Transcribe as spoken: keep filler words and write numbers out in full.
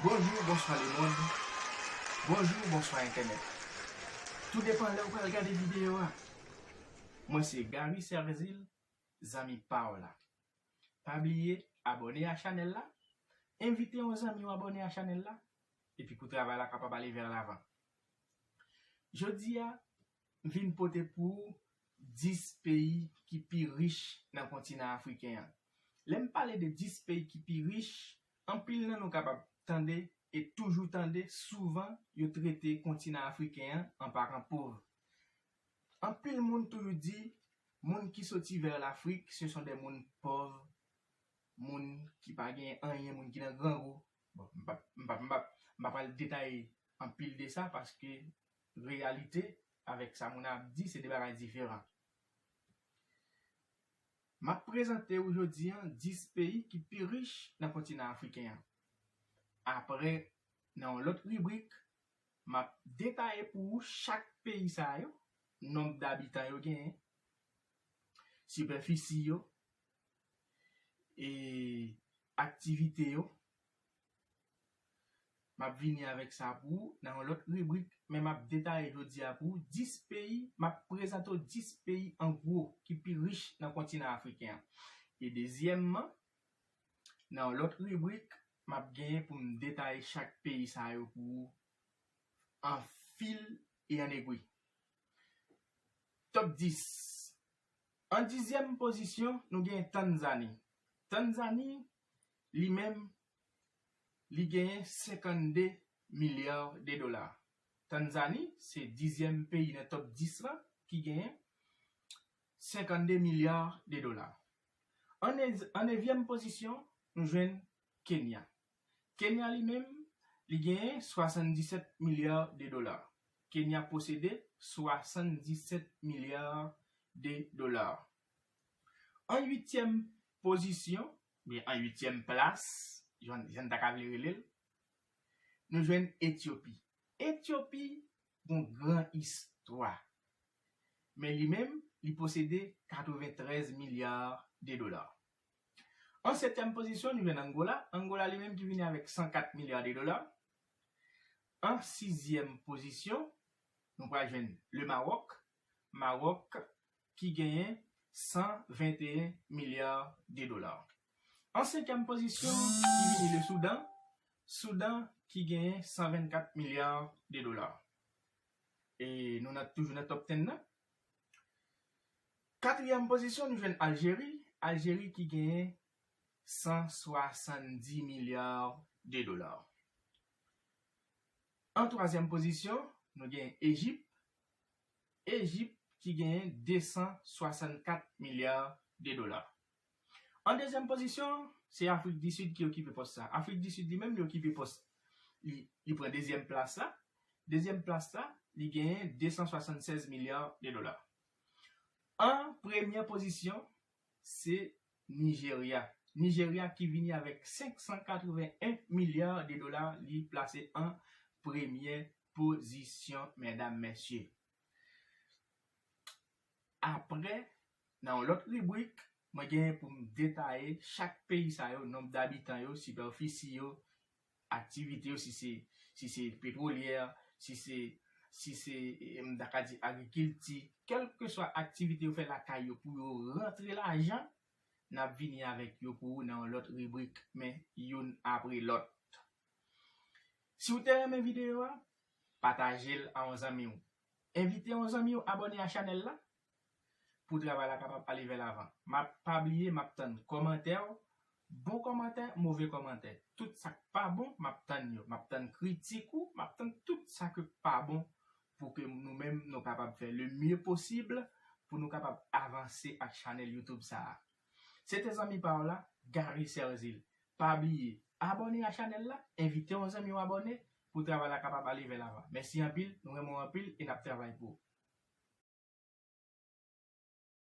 Bonjou, bonswa lemonn. Bonjou, bonswa entènèt. Tou depan lè w pral gade videyo a. Mwen se Gary Serzil, zanmi pa w la. Pa bliye abòne a chanèl la, envite yon zanmi w abòne a chanèl la, epi pou travay la kapab ale vè lavan. Jodi a, m vin pote pou ou dis peyi ki pi rich nan kontinan afriken an. Lè m pale de dis peyi ki pi rich, anpil nan nou kapab tande e toujou tande, souvan yo trete kontinan afriken an an paran pòv. Anpil moun toujou di, moun ki soti vè Lafrik, se son de moun pòv, moun ki pa gen anyen, moun ki nan grangou. Bon, m pa, m pa, m pa, m pa pral detaye anpil de sa, paske reyalite avèk sa moun ap di, se de bagay diferan. M ap prezante w jodi a dis peyi ki pi rich nan kontinan afriken an. Apre, nan yon lòt ribrik, m ap detaye pou ou chak peyi sa yo, nonb dabitan yo genyen, sipèfisi yo, e aktivite yo. M ap vini avèk sa pou ou nan yon lòt ribrik, men m ap detaye jodi a pou ou dis peyi, m ap prezante w dis peyi an gwo ki pi rich nan kontinan afriken an. E dezyèmman, nan yon lòt ribrik, m ap genyen pou m detaye chak peyi sa yo pou ou an fil e an egwi. Top dis. An dizyèm pozisyon, nou gen Tanzani. Tanzani, li menm, li genyen senkannde milya de dola. Tanzani se dizyèm peyi nan top dis la ki genyen senkannde milya de dola. An ne-, an nevyèm pozisyon, nou jwenn Kenya. Kenya li menm, li genyen swasanndisèt milya de dola. Kenya posede swasanndisèt milya de dola. An uityèm pozisyon, oubyen an uityèm plas, jan, jan n ta ka vle rele l, nou jwenn Etyopi. Etyopi gon gran istwa. Men li menm, li posede katreventrèz milya de dola. An setyèm pozisyon, nou jwenn Angola. Angola li menm ki vini avèk san kat milya de dola. An sizyèm pozisyon, nou pral jwenn le Mawòk. Mawòk ki genyen san venteyen milya de dola. An senkyèm pozisyon, ki vini le Soudan. Soudan ki genyen san vennkat milya de dola. E nou nan, toujou nan top ten nan. Katriyèm pozisyon, nou jwenn Aljeri. Aljeri ki genyen san swasanndis milya de dola. An twazyèm pozisyon, nou gen Ejip. Ejip ki genyen de san swasannkat milya de dola. An dezyèm pozisyon, se Afrik di Sid ki okipe pòs sa. Afrik di Sid li menm, li okipe pòs. Li, li pran dezyèm plas la. Dezyèm plas la, li genyen de san swasannsèz milya de dola. An premyè pozisyon, se Nijerya. Nijerya ki vini avèk senk san katreven en milya de dola, li plase an premyè pozisyon, medam, mesye. Apre, nan yon lòt ribrik, mwen genyen pou m detaye chak peyi sa yo, nonb dabitan yo, sipèfisi yo, aktivite yo, si se, si se petwolyè, si se, si se, eh, m ta ka di agrikilti, kèlkeswa aktivite yo fè lakay yo pou yo rantre lajan, n ap vini avèk yo pou ou nan yon lòt ribrik, men youn apre lòt. Si w te renmen videyo a, pataje l a yon zanmi w. Envite yon zanmi w abòne a chanèl la pou travay la kapab ale vè lavan. M ap, pa bliye, m ap tann kòmantè w, bon kòmantè, move kòmantè. Tout sa k pa bon, m ap tann yo. M ap tann kritik ou, m ap tann tout sa ke k pa bon pou ke nou menm nou kapab fè le mieux possible pou nou kapab avanse ak chanèl YouTube sa a. Se te zanmi pa w la, Gary Serzil. Pa bliye, abòne a chanèl la, envite yon zanmi w abòne pou travay la kapab ale vè lavan. Mèsi anpil, nou renmen w anpil e n ap travay pou ou.